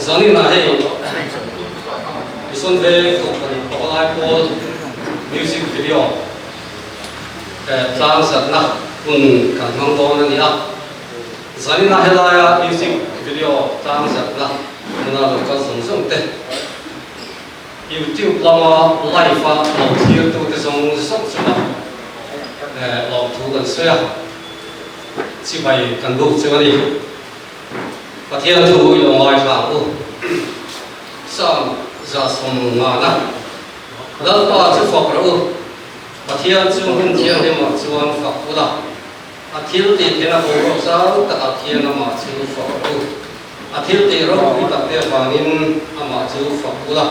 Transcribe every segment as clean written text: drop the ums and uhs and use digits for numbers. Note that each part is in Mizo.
Zanin ah hei Mission Veng Kohhran Pavalai Pawl Music Video tlang zatna hun kan hmang dawn a ni a. Zanin ah helaia music video tlang zatna hmuna lo kal zawng zawng te, YouTube lama live a lo thlir tute zawng zawng chungah lawmthu kan sawi a, chibai kan buk chu a ni. Pathian thu i lo ngaithla ang u. Psalm 150 Lalpa chu fak rawh u, Pathian chu hmun thianghlimah chuan fak ula, a thil tih theihna boruak zau takah khian amah chu fak rawh u. A thil tih ropui tak te avangin amah chu fak ula,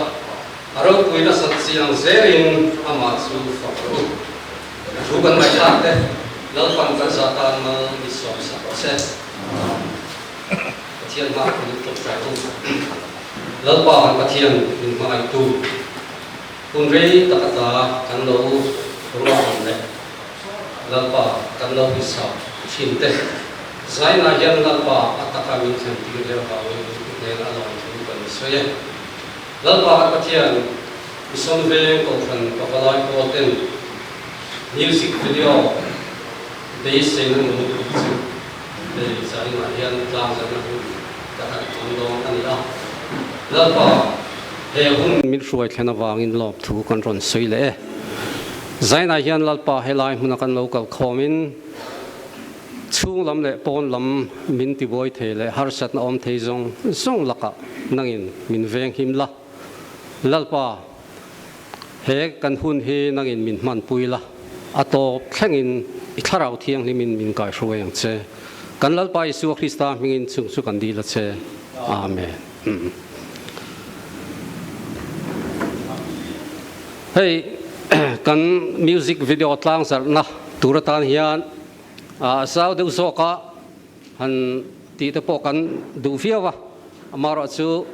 a ropui nasat chi ang zelin amah chu fak rawh u. Thu kan ngaihthlak te Lalpan kan zah tan mal mi sawm sak rawh se. Pathian hma kan tlawk tlai u. Lalpa kan Pathian min hmangaihtu, hun rei tak ata kan lo ruah ang leh Lalpa kan lo insak thin te. Zainah hian Lalpa a taka min thlen tir leh avangin i hnen a lawm thu kan sawi e. Lalpa kan Pathian Mission Veng Kohhran Pavalai Pawl ten music video beiseina nung tih chu hei zainah hian tlangzarhna hun ka han hmang dawn a ni a. Lalpa he hun min hruai thlen avangin lawmthu kan rawn sawi leh e. Zainah hian Lalpa helai hmuna kan lo kalkhawmin, Chhung lam leh pawn lam min tibuai thei leh harsatna awm thei zawng zawng lakah nangin min veng him la. Lalpa, he kan hun hi nangin min hmanpui la, a tawp thlengin i Thlarau Thianghlimin min kaihruai ang che. Kan Lalpa Isua Krista hmingin chung chu kan dil a che. Amen. Hei kan music video tlangzarhna tur atan hian A zau deuh zawk a, han tih te pawh kan duh viau a, amaherawhchu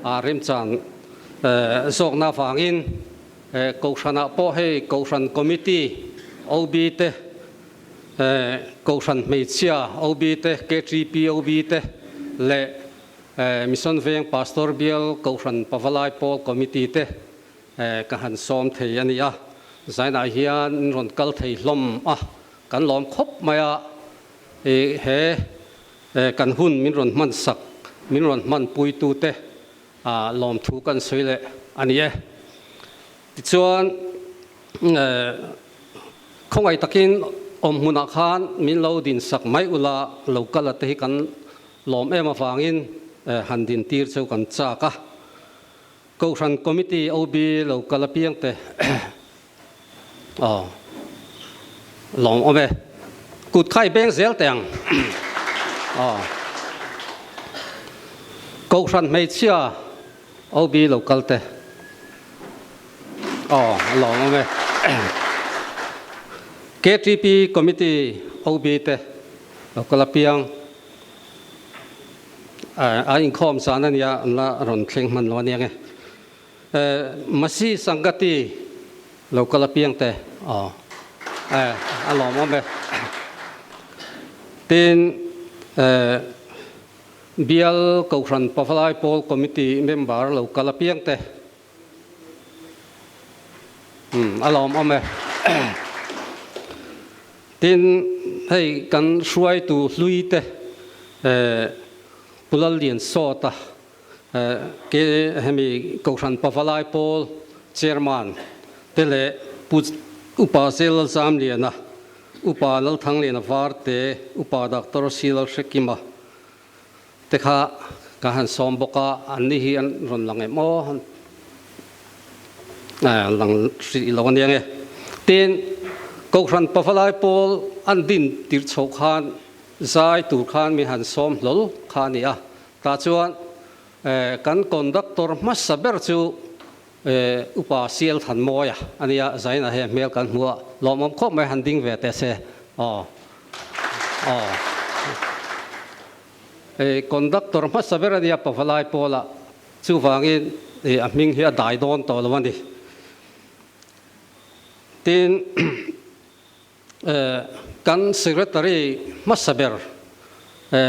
a remchan zawkna avangin Kohhranah pawh hei Kohhran Committee OB te, Kohhran Hmeichhia OB te, KTP OB te leh Mission Veng Pastor Bial Kohhran Pavalai Pawl Committee te Ka han sawm thei a ni a, zainah hian in rawn kal thei hlawm a, kan lawm khawp mai a, i he kan hun min rawn hman sak, min rawn hman puitute lawmthu kan sawi leh a ni e. Tichuan, khawngaih takin awm hmunah khan min lo din sak mai ula, lo kal a te hi kan lawm em avangin han din tir chu kan chak a. Kohhran Committee OB lo kal apiang te aw lawm awm e. Kut kha i beng zel teh ang aw. Kohhran hmeichhia OB lo kal te aw lawm awm e. KTP Committee OB te lo kal apiang. A inkhawm zan a nia, an la rawn thleng hman lo a nia nge. Masi Sangati lo kal apiang te aw a lawmawm e. Tin, Bial Kohhran Pavalai Pawl Committee member lo kal apiang te a lawmawm e. Tin, hei kan hruaitu hlui te Pu Lallian Sawta ke hemi Kohhran Pavalai Pawl Chairman te leh Pu Upa Zel Lalzamliana, Upa Lalthangliana Varte, Upa Doctor C Lalhrekima te kha ka han sawm bawk a, an ni hi an rawn lang em aw, lang hrih lo ania nge. Tin, Kohhran Pavalai pawl an din tirh chhoh khan zai tur khan mi han sawm hlawl kha a ni a, tah chuan kan conductor hmasa ber chu Upa Sial Thanmawia a nia, Zaina he hmel kan hmu a, lawmawm khawp mai han ding ve teh se aw aw. Conductor hmasa ber a nia Pavalai pawlah, chuvangin a hming hi a dai dawn tawh lo a ni. Tin, kan Secretary hmasa ber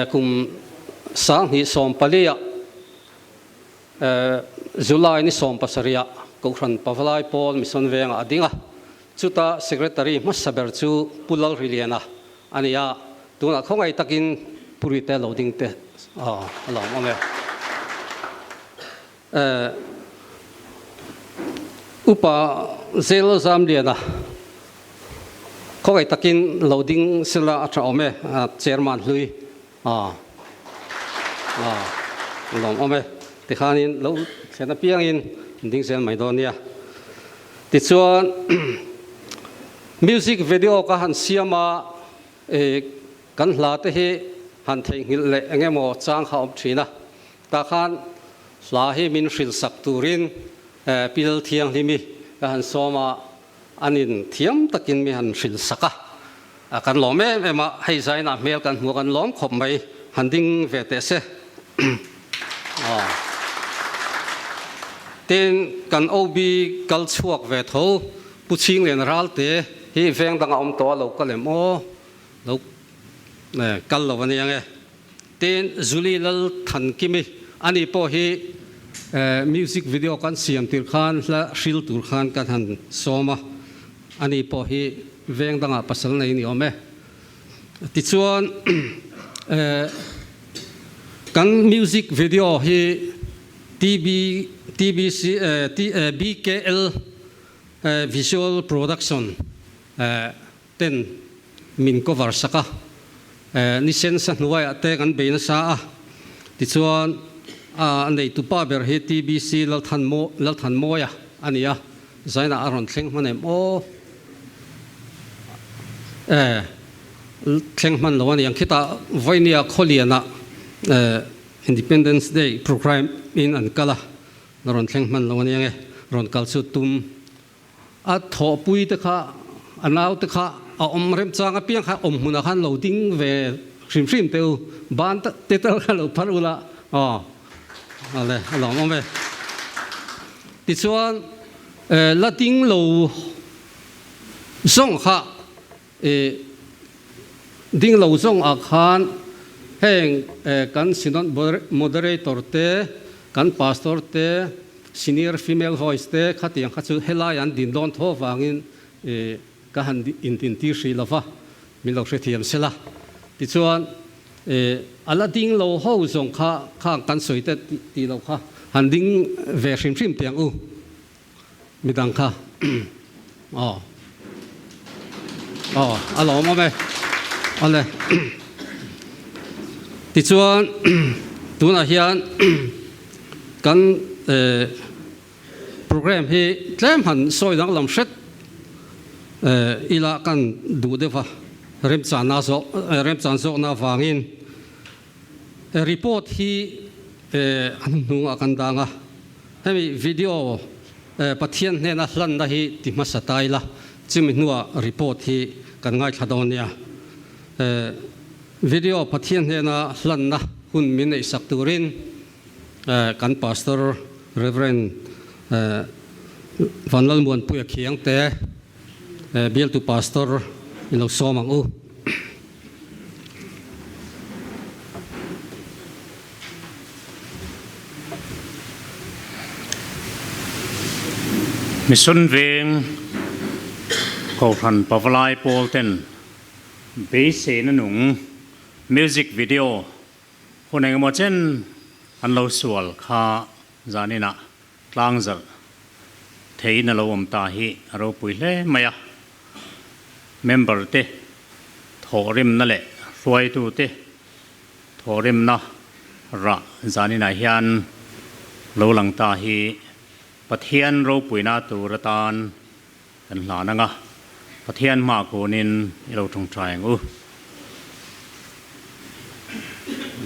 kum 2014 ah. July ni 17 ah Kohhran Pavalai Pawl Mission Vengah a ding a, chuta Secretary hmasa ber chu Pu Lalriliana a ni a, tunah khawngaih takin Pu Rite lo ding te a lawm awm e. Upa Zel Zamliana khawngaih takin lo ding sela a tha awm e, Chairman hlui a lawm awm e. Tikhanin lo thlen apiangin ding zel mai dawn nia. Tichuan music video ka han siam a, kan hla te hi han theihnghilh leh eng emaw chang kha a awm thin a. Tah khan hla hi min hrilh sak turin Pil Thianghlimi ka han sawm a, an in thiam takin mi han hrilh sak a. Kan lawm em em a, hei zainah hmel kan hmu a kan lawm khawp mai, han ding ve teh se. Tin, kan OB kal chhuak ve tho, Pu Chhinglian Ralte hi veng dangah awm tawh a lo kal em aw? Lo kal lo a nia nge. Tin, Julie Lalthankimi, ani pawh hi music video kan siam tir khan hla hril tur khan kan han sawm a, ani pawh hi veng dangah pasal nei ni awm e. Tichuan, kan music video hi TB, TBC, BKL Visual Production ten min cover sak a, ni sen sa hnuaiah te kan bei nasa a, tichuan a neitupa ber hi TBC Lalthanmawia a ni a, zainah a rawn thleng hman em aw? E, thleng hman lo a ni ang, khitah vawinia Khawlianah Independence Day programme in an kal a, a rawn thleng hman lo a ni ang e, rawn kal chu tum. A thawhpui te kha, a nau te kha a awm remchang apiang kha awm hmunah khan lo ding ve hrim hrim teh u, ban te tal kha lo phar ula aw ale a lawm awm e. Tichuan la ding lo zawng kha ding lo zawng ah khan heng kan Synod Moderator te, kan Pastor te, Senior Female Voice te khatiang kha chu helai an din dawn tho avangin ka han intintir hrih lo va, min lo hrethiam sela. Tichuan a la ding lo ho zawng kha khang kan sawi te tih loh kha han ding ve hrim hrim teh ang u midang kha. Aw aw a lawm awm e. Awle tichuan tunah hian kan program hi tlem han sawi danglam hret ila kan duh deuh va remchanna zawh remchan zawkna avangin report hi a hnungah kan dang a hemi video Pathian hnena hlanna hi ti hmasa ta ila chumi hnuah report hi kan ngaithla dawn nia. Video Pathian hnena hlanna hun min neihsak turin kan Pastor Rev. Vanlalmuanpuia Khiangte bialtu Pastor in lo sawm ang u. Mission Veng Kohhran Pavalai Pawl ten beiseina nung music video hun engemaw chen an lo sual kha zaninah tlangzarh theiin a lo awm ta hi a ropui hle mai a. Member te thawhrimna leh hruaitu te thawhrimna rah zaninah hian lo lang ta hi Pathian ropuina tur atan kan hlan ang a, Pathian hma kunin i lo tawngtai ang u.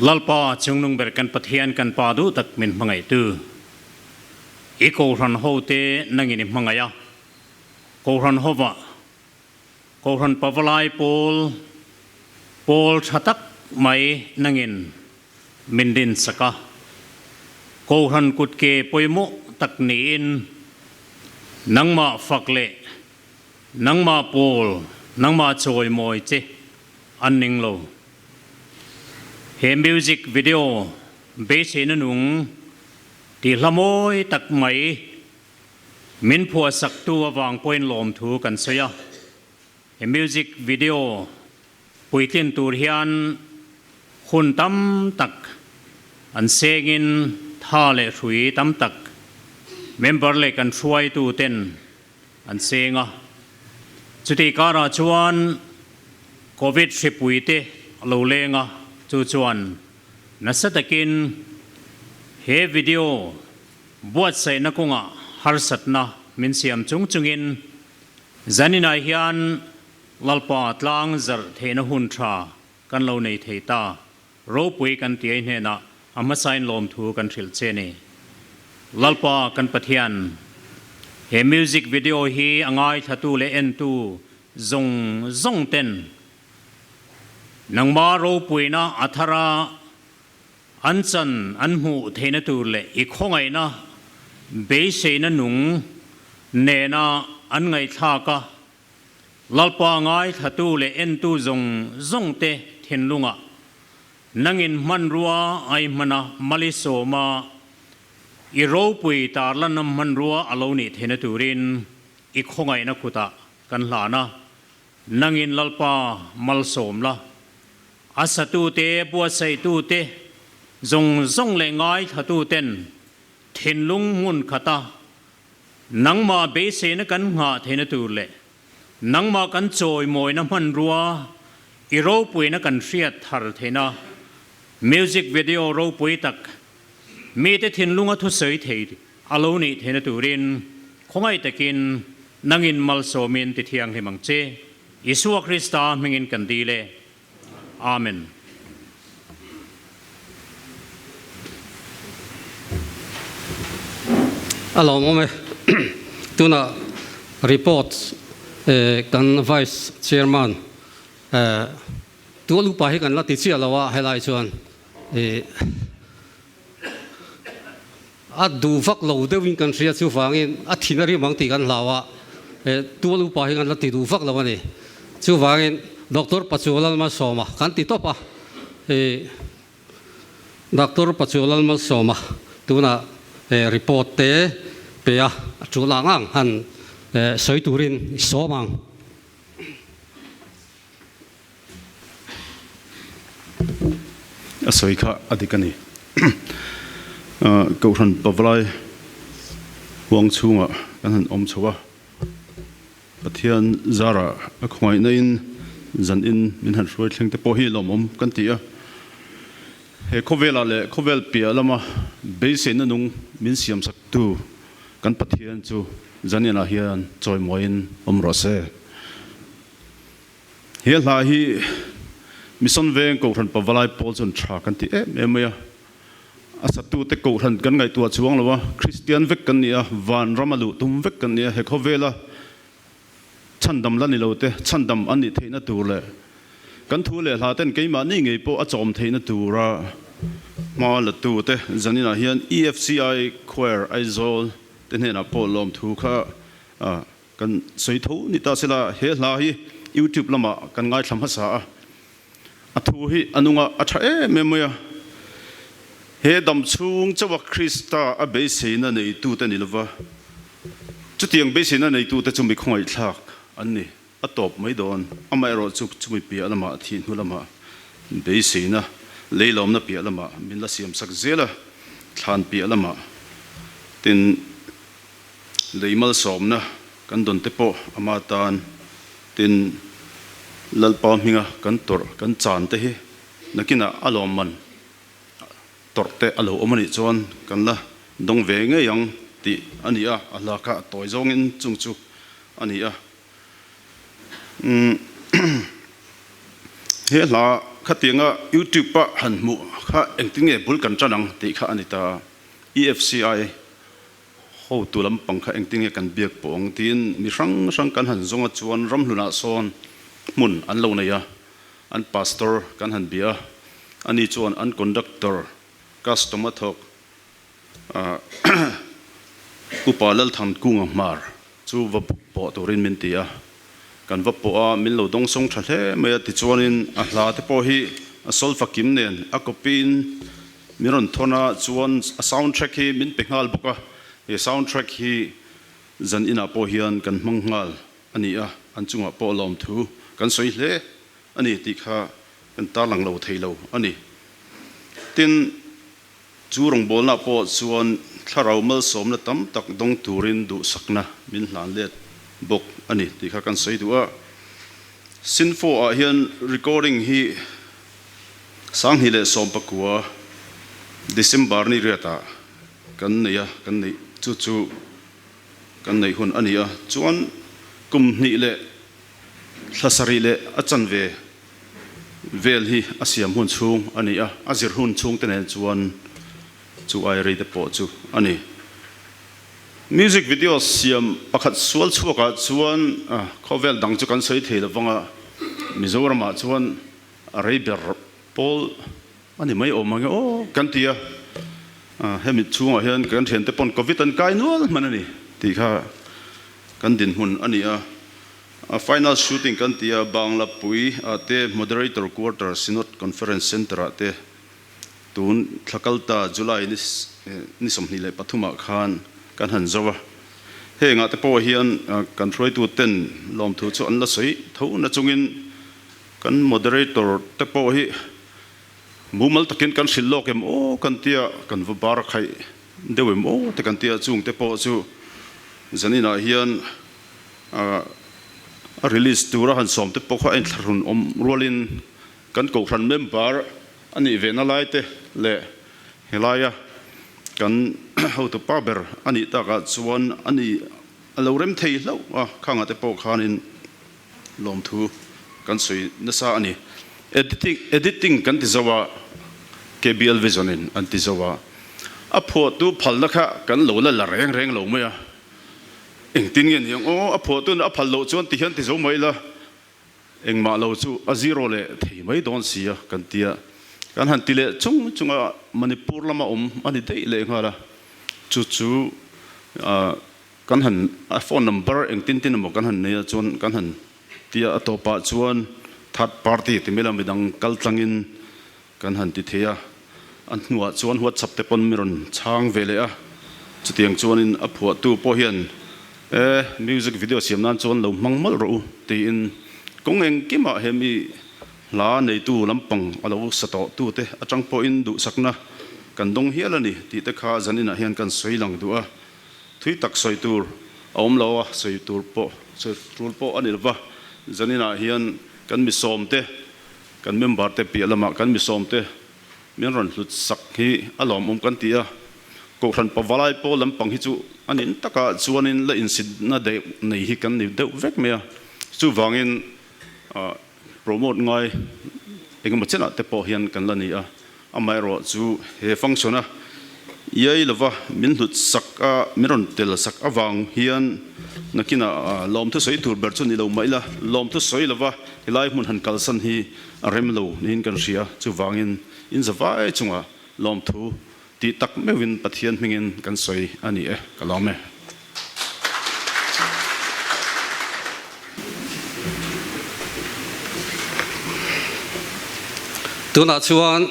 Lalpa chungnung ber kan Pathian kan Pa duh tak min hmangaihtu, i Kohhran hote nangin i hmangaih a, Kohhran hovah Kohhran Pavalai pawl pawl tha tak mai nangin min rinsak a, Kohhran kutke pawimawh tak niin nangmah fak leh nangmah pawl nangmah chawimawi che an ning lo. He music video beiseina nung. Tih hla mawi tak mai min phuahsaktu avang pawhin lawmthu kan sawi a. He music video puitlin tur hian hun tam tak an sengin tha leh hrui tam tak member leh kan hruaitu ten an seng a. Chutih karah chuan Covid hripui te a lo leng a, chu chuan nasa takin he video buatsaihna kawngah harsatna min siam chung chungin Zaninah hian Lalpa tlang zarh theihna hun tha kan lo nei thei ta, ropui kan tiai hnenah a hmasain lawmthu kan hrilh che ni. Lalpa kan Pathian, he music video hi a ngaithlatu leh entu zawng zawng ten nangma ropuina a thara an chan an hmuh theihna tur leh i khawngaihna beiseina nung nena an ngaihthlak a, Lalpa ngaithlatu leh entu zawng zawng te thinlungah nangin hmanrua ai hmana malisawma i ropui tarlanna hmanrua a lo nih theihna turin i khawngaihna kutah kan hlan a, nangin Lalpa malsawm la. A satute, buatsaihtute, zawng zawng leh ngaithlatuten thinlung hmun khata nangmah beiseina kan nghah theihna tur leh nangmah kan chawimawina hmanrua i ropuina kan hriat thar theihna music video ropui tak mite thinlunga thusawi thei a lo nih theihna turin khawngaih takin nangin malsawmin ti thianghlim ang che. Isua Krista hmingin kan dil e. Amen. A lawmawm e. Tuna report kan Vice Chairman tual upa hi kan la ti chiah lo a, helai chuan A duh vak lo deuhin kan hria chuvangin a thin a rim ang tih kan hlau a, tual upa hi kan la ti duh vak lo a ni. Chuvangin Doctor Pachualalmalsawma kan ti tawp a, Doctor Pachualalmalsawma tunah report te pe a, a tul ang ang han sawi turin i sawm ang. A sawi kha a dik a ni. Kohhran Pavalai huang chhungah kan han awm chho a, Pathian zara a khawngaihna in zan in min han hruai thleng te pawh hi lawmawm kan ti a. He khawvelah leh khawvel piah lama beiseina nung min siamsaktu kan Pathian chu zaninah hian chawimawiin awm rawh se. He hla hi Mission Veng Kohhran Pavalai pawl chuan tha kan ti em em mai a. A satute Kohhran kan ngaihtuah chuang lo a, Kristian vek kan ni a, van rama luh tum vek kan ni a, he khawvela chhandam la ni lo te chhandam an nih theihna tur leh kan thu leh hla ten keimahni ngei pawh a chawm theihna tura hma la tu te zaninah hian EFCI Choir Aizawl te hnenah pawh lawmthu kha Kan sawi tho ni ta sela, he hla hi YouTube lamah kan ngaithla hmasa a, a thu hi a nunga a tha em em mai a. He dam chhung chauha Krista a beiseina neitute ni lova, chutiang beiseina neitute chu mi khawngaihthlak an ni. A tawp mai dawn, amaherawh chu chumi piah lamah thih hnu lamah beiseina leilawmna piah lamah min la siamsak zel a, thlan piah lamah tin, Lei malsawmna kan dawn te pawh ama tan tin Lalpa hminga kan tawrh kan chan te hi nakinah a lawmman tawrh te a lo awm a nih chuan kan la dawng ve ngei ang tih a ni a, a hla kha a tawi zawngin chung chu a ni a. Umm he hla khatianga YouTube a han hmuh kha engtin nge bul kan tan ang tih kha a ni ta. EFCI Hotu lampang kha engtin nge kan biak pawh ang tiin mi hrang hrang kan han zawng a chuan ramhlunah sawn hmun an lo nei a, an pastor kan han bia a, ani chuan an conductor custom a thawk Upa Lalthankunga Hmar chu va pawh turin min ti a, kan va pawh a, min lo dawngsawng tha hle mai a, tichuanin a hla te pawh hi a solfa kim nen a copy in. min rawn thawn a, chuan a sound track hi min pe nghal bawk a, he sound track hi zan inah pawh hian kan hmang nghal a ni a, an chungah pawh lawmthu kan sawi hle a ni tih kha kan tarlang lo thei lo a ni. Tin, chu rawngbawlna pawh chuan thlarau malsawmna tam tak dawng turin duhsakna min hlan let bawk a ni tih kha kan sawi duh a. Sinfo ah hian recording hi 2019 December ni riatah kan nei a, kan neih chu chu kan neih hun a ni a. Chuan kum hnih leh thla sarih leh a chanve vel hi a siam hun chhung a ni a, a zir hun chhung te nen chuan chu ai rei te pawh chu a ni. Music video siam pakhat sual chhuakah chuan khawvel dang chu kan sawi thei lovang a, Mizoramah chuan a rei ber pawl a ni mai awm ang e aw kan ti a, hemi chhungah hian kan thiante pawn Covid an kai nual hman a ni tih kha kan dinhmun a ni a. A final shooting kan ti a, Bangla pui ah te Moderator Quarter Synod Conference Centre ah te tun thla kalta July ni ni 23 ah khan kan han zo a. Heng ah te pawh hian kan hruaitu ten lawmthu chu an la sawi tho na chungin kan moderator te pawh hi mumal takin kan hrilh lawk em aw kan tia kan va bar khaih deuh em aw te kan tia chung te pawh chu zanin ah hian A release tura han sawm te pawh kha a inthlahrun awm rualin kan kohhran member a nih ve na lai te leh helaia kan hotu pa ber a nih takah chuan a ni a lo rem thei hlauh a, khangah te pawh khanin lawmthu kan sawi nasa a ni. Editing editing kan ti zo a, KBL Vision in an ti zo a, a phuahtu phalna kha kan lo la la reng reng lo mai a. Engtin nge ni ang aw, a phuahtun a phal loh chuan ti hian ti zo mai la, engmah lo chu a zero leh thei mai dawn si a kan ti a, kan han ti leh chung chung a, Manipur lama awm a ni daih leh nghal a, chu chu kan han a phone number engtin tin emaw kan han nei a chuan kan han ti a, a tawpah chuan third party ti mai la midang kal tlangin Kan han ti thei a, a hnuah chuan WhatsApp te pawn mi rawn chhang ve leh a, chutiang chuanin a phuahtu pawh hian e music video siam nan chuan lo hmang mawlh rawh u tiin kawng engkimah he mi hla neitu lampang a lo sa tawh tute atang pawhin duhsakna kan dawng hial a ni tih te kha zaninah hian kan sawi lang duh a, thui tak sawi tur a awm lo a, sawi tur pawh sawi tul pawh a ni lova, zaninah hian kan mi sawmte Kan member te piah lamah kan misawmte min rawn hlut sak hi a lawmawm kan ti a, Kohhran pavalai pawl lampang hi chu a nin takah chuanin la insitna deuh nei hi kan ni deuh vek mai a, chuvangin promote ngai engemaw chenah te pawh hian kan la ni a, amaherawh chu he function a iai lova min hlut sak a, min rawn tel sak avang hian nakinah lawmthu sawi tur ber chu ni lo mah ila, lawmthu sawi lova helai hmun han kalsan hi a rem lo niin kan hria. Chuvangin in zavai chunga lawmthu tih tak meuhin Pathian hmingin kan sawi a ni e, ka lawm e. Tunah chuan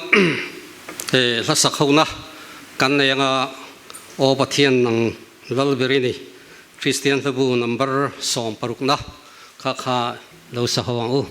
he hla sak hona kan nei anga Aw Pathian nang lal ber i ni, Kristian hlabu number 60 na kha kha lo sa ho ang u.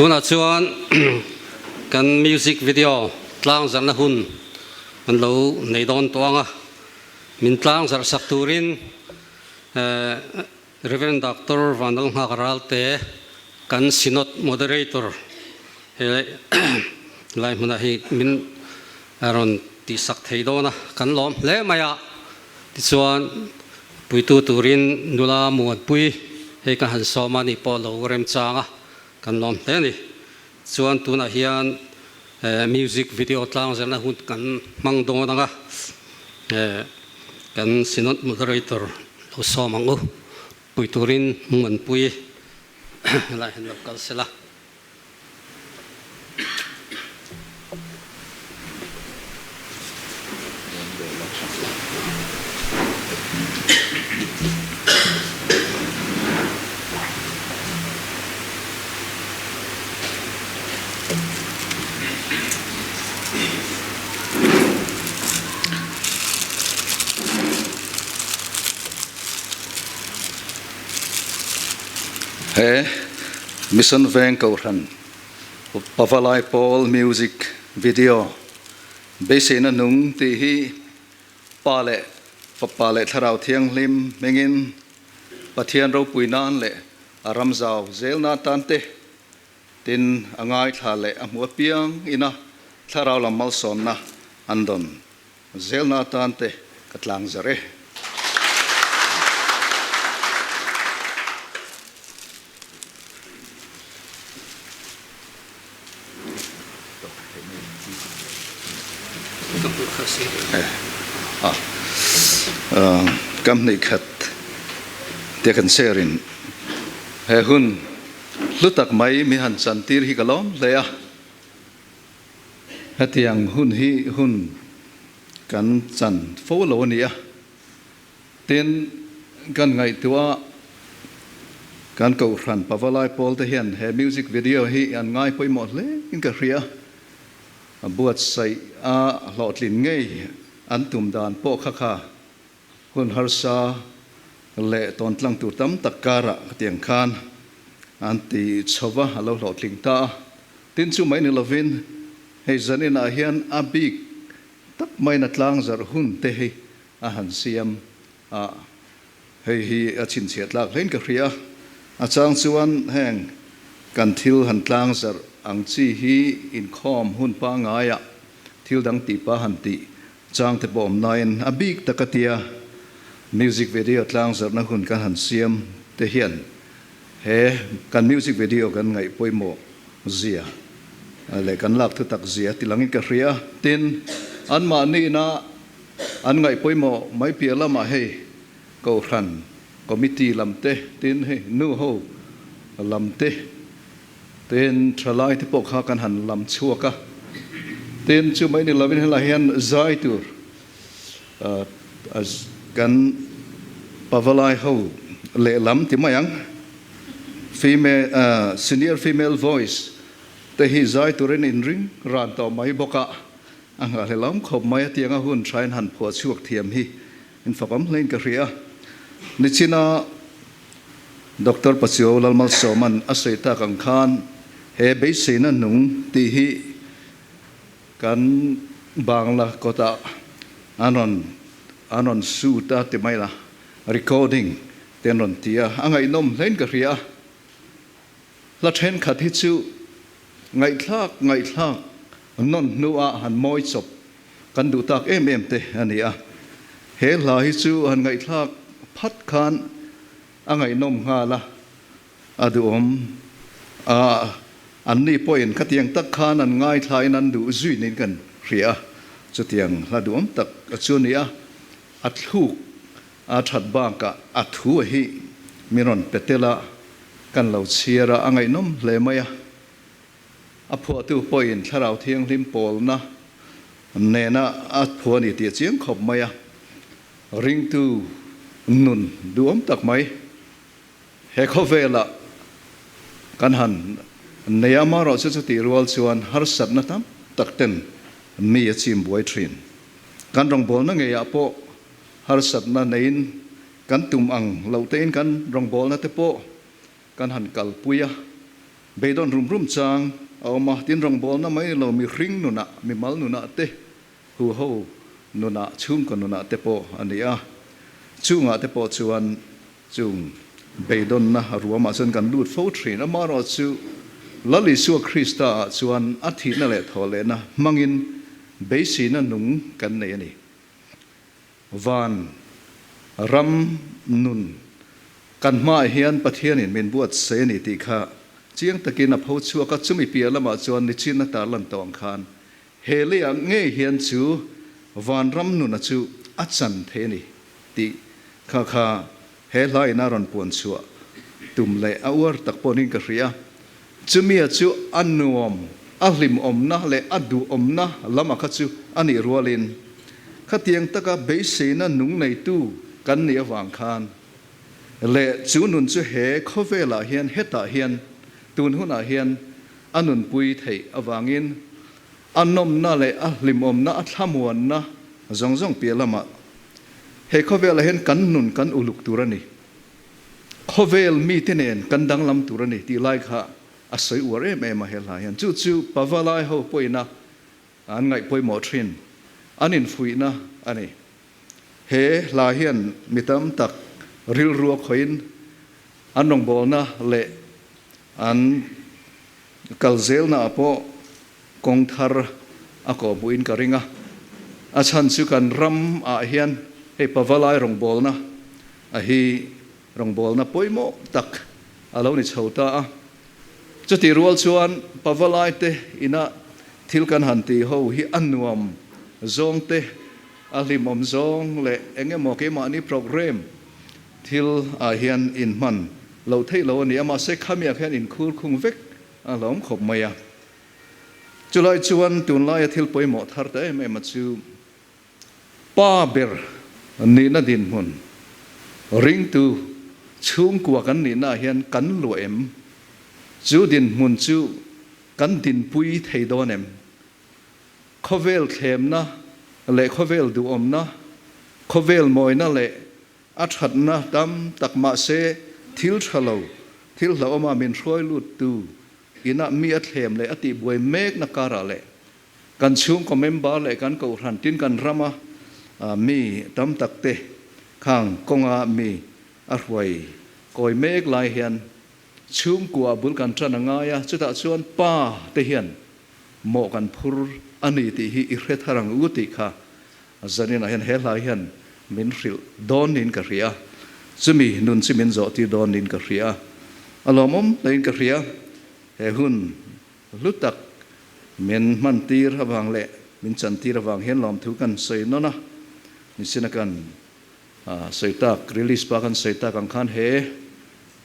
Tunah chuan kan music video tlang zarhna hun an lo nei dawn tawh ang a, min tlang zarh sak turin Rev. Doctor Vanlalnghak Ralte kan Synod Moderator he lai hmunah hi min rawn tihsak thei dawn a, kan lawm hle mai a. Tichuan puitu turin nula Muanpui hei ka han sawm a ni pawh lo remchang a, kan lawm hle a ni. Chuan tunah hian music video tlang zelna hun kan hmang dawn ang a, kan Synod Moderator lo sawm ang u, pui turin Muanpui helaiah hian lo kal sela. He Mission Veng Kohhran Pavalai Pawl Music Video Beiseina Nung tih hi Pa leh Fapa leh Thlarau Thianghlim hmingin Pathian ropui nan leh a ram zau zelna atan te tin a ngaithla leh a hmu apiang ina thlarau lam malsawmna an dawn zelna atan te ka tlang zar e. Kam hnih khat te kan share in he hun hlu tak mai min han chan tir hi ka lawm hle a. Hetiang hun hi hun kan chan fo lo a ni a. Tin, kan ngaihtuah kan Kohhran Pavalai pawl te hian he music video hi an ngai pawimawh hle in ka hria. A buatsaih a hlawhtlin ngei an tum dan pawh kha kha hun harsa leh tawntlang tur tam tak karah khatiang khan an ti chho va, a lo hlawhtling ta a. Tin, chu mai ni lovin hei zaninah hian a bik tak maiin a tlangzarh hun te hi a han siam a, hei hi a chhinchhiah tlak hlein ka hria. A chang chuan heng kan thil han tlang zarh ang chi hi inkhawm hun pangaiah thil dang tih pa han tih chang te pawh awm nain a bik taka tia music video tlang zarhna hun kan han siam te hian he kan music video kan ngaih pawimawh zia leh kan lak thutak zia ti langin ka hria. Tin, anmahniina An ngaih pawimawh mai piah lamah hei Kohhran Committee lam te tin hei nu ho lam te tin thalai te pawh kha kan han lam chhuak a, tin chu mai ni lovin helai hian zai tur kan pavalai ho lehlam ti mai ang female senior female voice te hi zai turin inring ran tawh mai bawk a. A nghahhlelawm khawp mai a tianga hun thain han phuah chhuak thiam hi in fakawm hlein ka hria. Nichina Doctor Pachuau Lalmalsawman a sawi tak ang khan he beiseina nung tih hi kan Bangla kawtah an rawn an rawn shoot a ti mai la, recording te an rawn ti a, a ngaihnawm hlein ka hria. Hla thenkhat hi chu ngaihthlak ngaihthlak nawn hnuah han mawi chawp kan duh tak em em te a ni a. He hla hi chu han ngaihthlak phat khan a ngaihnawm nghal a, a duhawm a, anni pawhin khatiang tak khan an ngaithlain an duh zui niin kan hria a, chutiang hla duhawm tak chu a ni a, a thluk A that bakah a thu hi mi rawn pe tel a, kan lo chhiar a, a ngaihnawm hle mai a. A phuahtu pawhin Thlarau Thianghlim pawlna nena a phuah a ni tih a chiang khawp mai a. Ringtu nun duhawm tak mai he khawvelah kan han nei a, amaherawhchu chutih rual chuan harsatna tam tak ten mi a chim buai thin. Kan rawngbawlna ngeiah pawh Harsatna neiin kan tum ang lo tein kan rawngbawlna te pawh kan han kalpui a. Beidawn rum rum chang a awm a, tin rawngbawlna mai ni lo mihring nunah, mimal nunah te, huho nunah, chhungkaw nunah te pawh a ni a. Chungah te pawh chuan chung beidawnna ruamah chuan kan lut fo thin. Amaherawhchu Lal Isua Krista ah chuan a thihna leh thawhlehna hmangin beiseina nung kan nei a ni. Van ram nun kan hmaah hian Pathianin min buatsaih a ni tih kha chiang takin a pho chhuak a, chumi piah lamah chuan nichin a tarlan tawh ang khan he leiah ngei hian chu van ram nuna chu a chan thei a ni tih kha kha he hla ina rawn puan chhuah tum leh a uar tak pawhin ka hria. Chumia chu a nuam, a hlimawmna leh a duhawmna lama kha chu a nih rualin, khatiang taka beiseina nung neitu kan nih avang khan leh chu nun chu he khawvelah hian hetah hian tun hunah hian a nunpui theih avangin a nawmna leh a hlimawmna, a thlamuanna zawng zawng piah lamah he khawvelah hian kan nun kan uluk tur a ni. Khawvel mite nen kan danglam tur a ni tih lai kha a sawi uar em em a he hla hian. Chu chu Pavalai ho pawhina an ngaih pawimawh thin, an infuihna a ni. He hla hian mi tam tak rilru a khawihin an rawngbawlna leh an kal zelnaah pawh kawng thar a kawhhmuhin ka ring a. A chhan chu kan ram ah hian hei Pavalai rawngbawlna a hi rawngbawlna pawimawh tak a lo ni chho ta a. Chutih rual chuan Pavalai te ina thil kan han tih ho hi a nuam zawng te, a hlimawm zawng leh eng emaw keimahni programme thil ah hian inhman loh theih lo a ni a, mahse khamiah khian inkhur khung vek a hlawm khawp mai a. Chulai chuan tunlaia thil pawimawh thar ta em em a chu pa ber nihna dinhmun ringtu chhungkua kan nihnaah hian kan luah em? Chu dinhmun chu kan dinpui thei dawn em? Khawvel thlemna leh khawvel duhawmna, khawvel mawina leh A thatna tam tak mahse thil tha lo, thil hlauhawma min hruai luttu inah mi a thlem leh a tihbuai mekna karah leh kan chhungkaw member leh kan kohhran tin kan rama mi tam tak te khang kawnga mi a hruai kawi mek lai hian chhungkua bul kan tan a ngai a, chutah chuan pa te hian mawh kan phur a ni tih hi i hre thar ang u tih kha Zaninah hian he hla hian min hrilh dawn niin ka hria, chumi nun chu min zawh tir dawn niin ka hria, a lawmawm hlein ka hria. He hun hlu tak min hman tir avang leh min chan tir avang hian lawmthu kan sawi nawn a, nichina kan sawi tak, release pa kan sawi tak ang khan he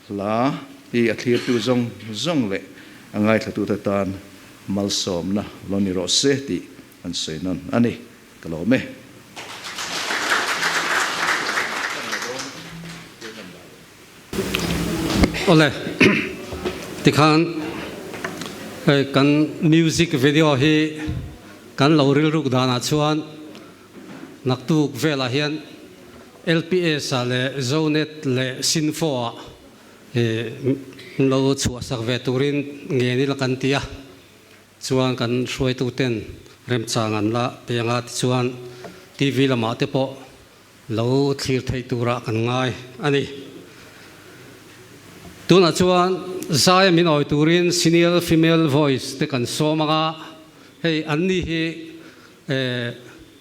hla hi a thlirtu zawng zawng leh a ngaithlatute tan malsawmna lo ni rawh se tih an sawi nawn a ni. Ka lawm e. Awle, tikhan hei kan music video hi kan lo rilruk danah chuan naktuk velah hian LPS ah leh Zonet leh Sinfo ah lo chhuahsak ve turin ngen ila kan ti a. Chuan kan hruaituten remchang an la peng a, tichuan TV lamah te pawh lo thlir theih turah kan ngai a ni. Tunah chuan zaia min awi turin senior female voice te kan sawm ang a, hei an ni hi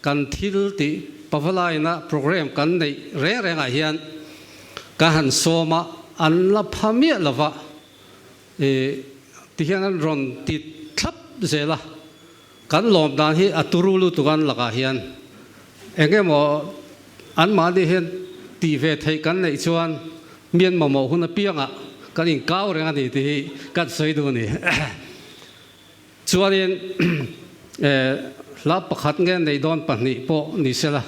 kan thil tih pavalaina programme kan neih reng rengah hian kan han sawm a, an la pha miah lova. I ti hian an rawn ti thlap zel a, kan lawm dan hi a turu lutuk an lakah hian eng emaw anmahni hian tih ve theih kan neih chuan mi an mamawh hun apiangah kan inkau reng a ni tih hi kan sawi duh a ni. Chuanin hla pakhat nge nei dawn pahnih pawh ni sela,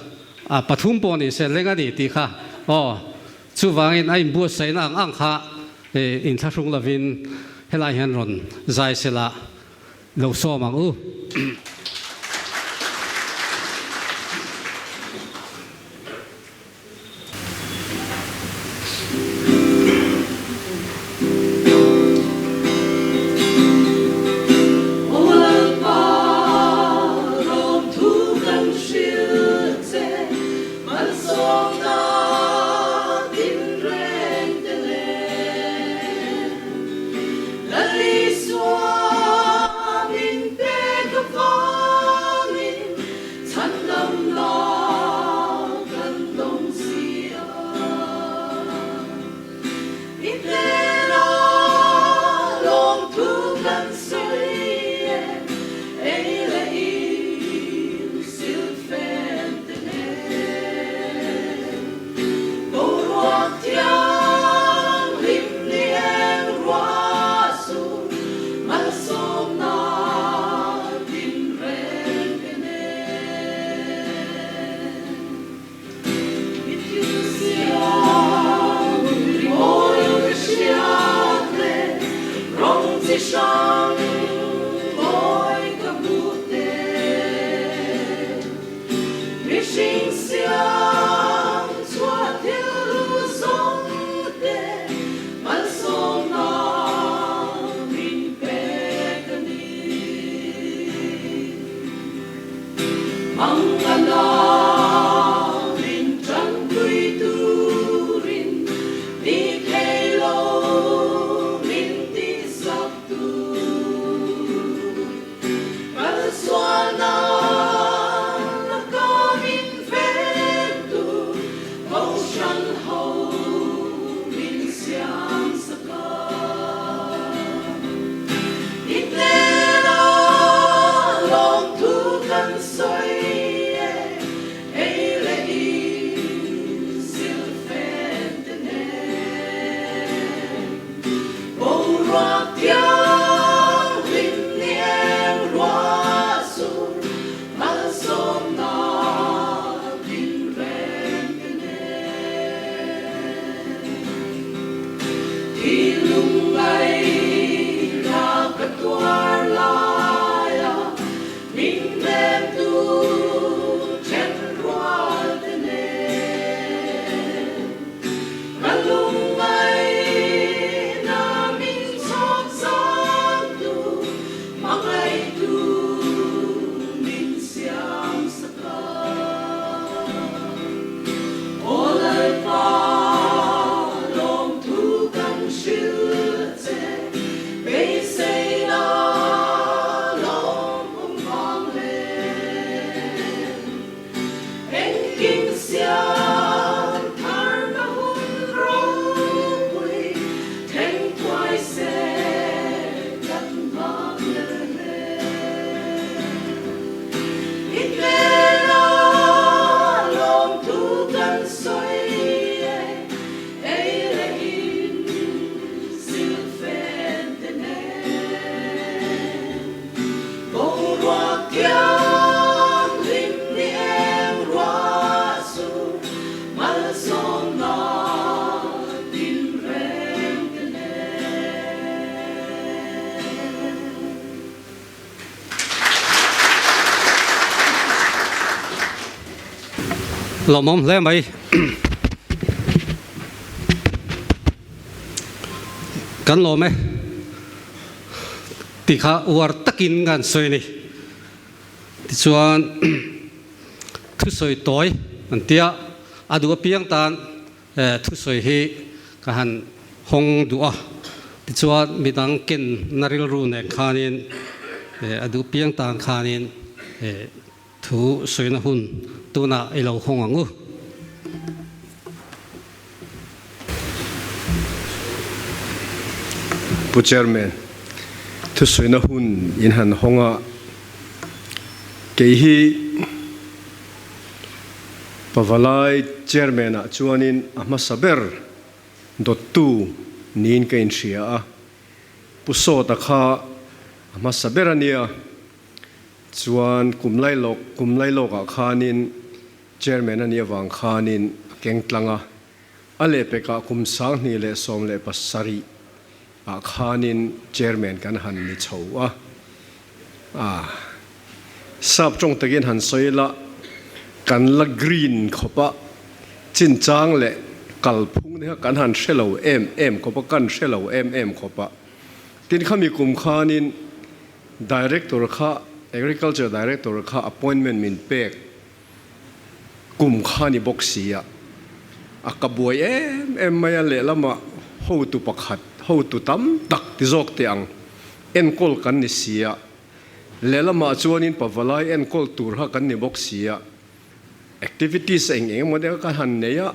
a pathum pawh ni se leng a ni tih kha aw. Chuvangin a inbuatsaihna ang ang kha inthlahrung lovin helai hian rawn zai sela lo sawm ang u. Lawmawm hle mai. Kan lawm e. Ti kha uar takin kan sawi a ni. Tichuan thusawi tawi an tia a duh apiang tan thusawi hi ka han hawng duh a. Tichuan midang ken na rilru nen khanin a duh piang tan khanin thu sawina hun tunah i lo hawng ang u. Pu Chairman, thusawina hun in han hawng a, kei hi Pavalai Chairman ah chuanin a hmasa ber dawttu niin ka inhria a, Pu Sawta kha a hmasa ber a nia, chuan kum lailawk kum lailawkah khanin Chairman a nih avang khanin a keng tlang a, a lehpekah kum 2017 ah khanin Chairman kan han ni chho a. A sap tawng takin han sawi la, kan la green khawp a, chinchang leh kalphung te kha kan han hre lo em em khawp a, kan hre lo em em khawp a. Tin, khami kum khanin Director kha, Agriculture Director kha appointment min pek kum kha ni bawk si a, a ka buai em em mai a, lehlamah hotu pakhat hotu tam tak ti zawk teh ang enkawl kan ni si a, lehlamah chuanin pavalai enkawl tur kha kan ni bawk si a, activities eng eng emaw te kha kan han nei a,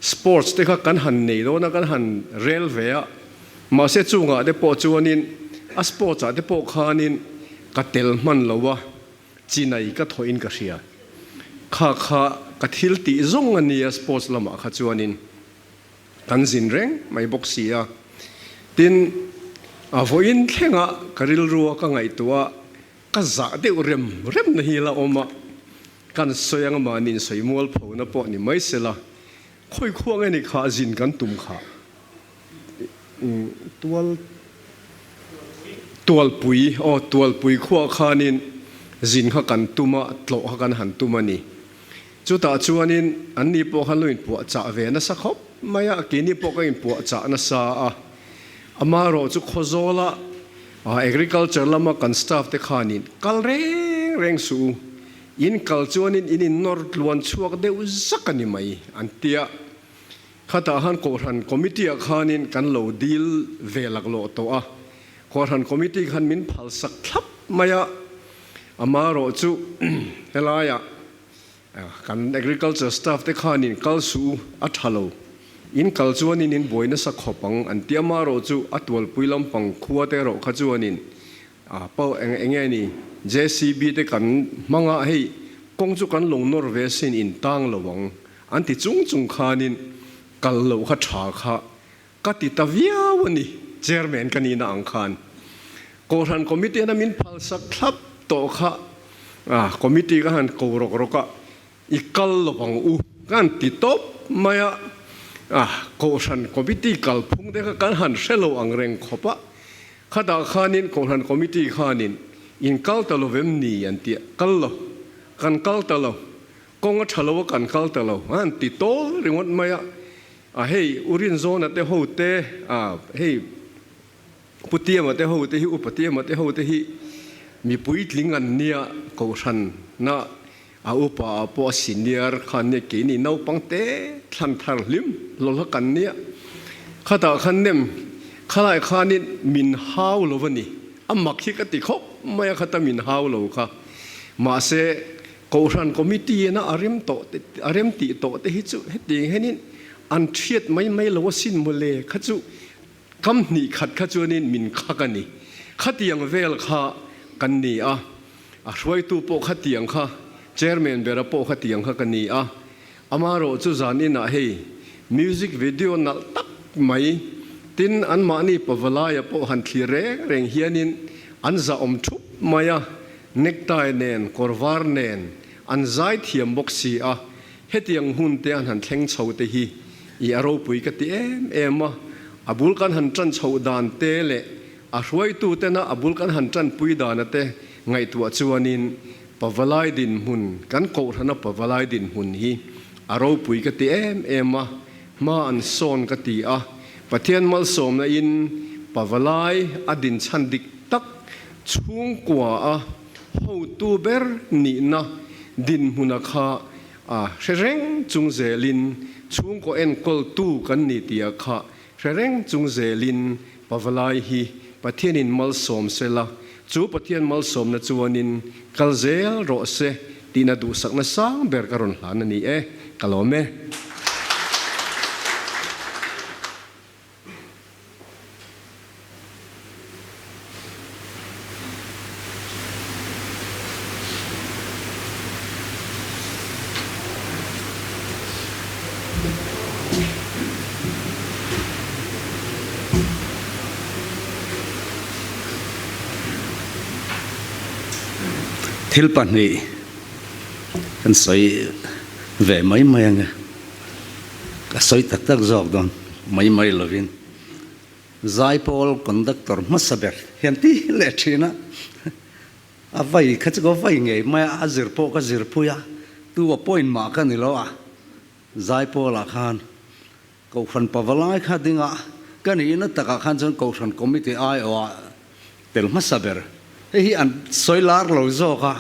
sports te kha kan han nei dawn a, kan han rel ve a, mahse chungah te pawh chuanin a sports ah te pawh khanin ka tel hman lo a. Chinai ka thawhin ka hria. Kha kha ka thil tih zawng a nia sports lamah kha chuanin kan zin reng mai bawk si a. Tin, a vawiin thlengah ka rilrua ka ngaihtuah a, ka zah deuh rem remna hi la awm a, kan sawi anga mahni insawi mualphona pawh ni mai sela, khawi khuang nge ni kha zin kan tum kha. Tual Tualpui aw Tualpui khuah khanin zin kha kan tum a, tlawh kha kan han tum a ni. Chutah chuanin anni pawh khan lo inpuah chah ve nasa khawp mai a, keini pawh ka inpuah chah nasa a. Amaherawh chu Khawzawla Agriculture lama kan staff te khanin kal reng reng suh u, in kal chuanin in innawr tluan chhuak deuh zak a ni mai an ti a. Khatah khan Kohhran Committee ah khanin kan lo dil ve laklawh tawh a, Kohhran Committee khan min phalsak thlap mai a, amaherawh chu helaiah kan Agriculture staff te khanin kal suh u a tha lo, in kal chuanin in buai nasa khawp ang an ti, amaherawh chu a tualpui lampang khua te erawh kha chuanin pau eng enge ni JCB te kan hmang a, hei kawng chu kan lo nawr ve sin in tang lo ang An ti chung chung khanin kal loh kha tha kha ka ti ta viau a ni, Chairman ka nihna ang khan. Kohhran Committee hian a min phalsak thlap tawh kha, Committee ka han ko rawk rawk a, i kal lo ang u ka han ti tawp mai a, Kohhran Committee kalphung te kha kan han hre lo ang reng khawp a, khatah khanin Kohhran Committee khanin in kal ta lo vem ni an ti a, kal lo, kan kal ta lo, Kawng a tha lo a kan kal ta lo a han ti tawl ringawt mai a, a hei U Rinzawna te ho te, a hei Pu Tiama te ho te hi Upa Tiama te ho te hi mipui tling an nia Kohhran na a upa ah pawh a senior kha an nia keini naupang te thlan thar hlim hlawlh a kan nia khatah khan nem khalai khanin min hau lo a ni a mak hi ka ti khawp mai a khata min hau lo kha mahse Kohhran Committee ina a rem tawh te a rem tih tawh te hi chu hetiang hianin an hriat mai mai lo asin mawle kha chu kam hnih khat kha chuanin min khak a ni. Khatiang vel kha kan ni a, a hruaitu pawh khatiang kha, Chairman bera pawh khatiang kha ka ni a. Amaherawh chu zan inah hei music video nalh tak mai tin anmahni pavalaia pawh han thlir reng reng hianin an zahawm thup mai a. Necktie nen, kawr var nen an zai thiam bawk si a, hetiang hun te an han thleng chho te hi i a ropui ka ti em em a, a bul kan han tan chhoh dan te leh a hruaitu tena a bul kan han tanpui dana te ngaihtuah chuanin Pavalai dinhmun, kan kohhrana Pavalai dinhmun hi a ropui ka ti em em a, hma an sawn ka ti a, Pathian malsawmna in Pavalai a dinchhan dik tak Chhungkua a hotu ber nihna dinhmuna kha a hre reng chung zelin chhungkaw enkawltu kan ni tia kha hre reng chung zelin Pavalai hi Pathianin malsawm sela, chu Pathian malsawmna chuanin kal zel rawh se tihna duhsakna sang ber ka rawn hlan a ni e, ka lawm e. Thil pahnih kan sawi ve mai mai ange. Ka sawi tak tak zawk dawn mai mai lovin Zaipawl conductor hmasa ber hian ti leh thin a, a vai kha chu ka vai ngei mai a, a zir pawh ka zir pui a, tu a point mah ka ni lo a, Zaipawl ah khan Kohhran pavalai kha ding a, ka nihna takah khan chuan Kohhran committee aiawh ah tel hmasa ber. Hei hi an sawi lar lo zawk a,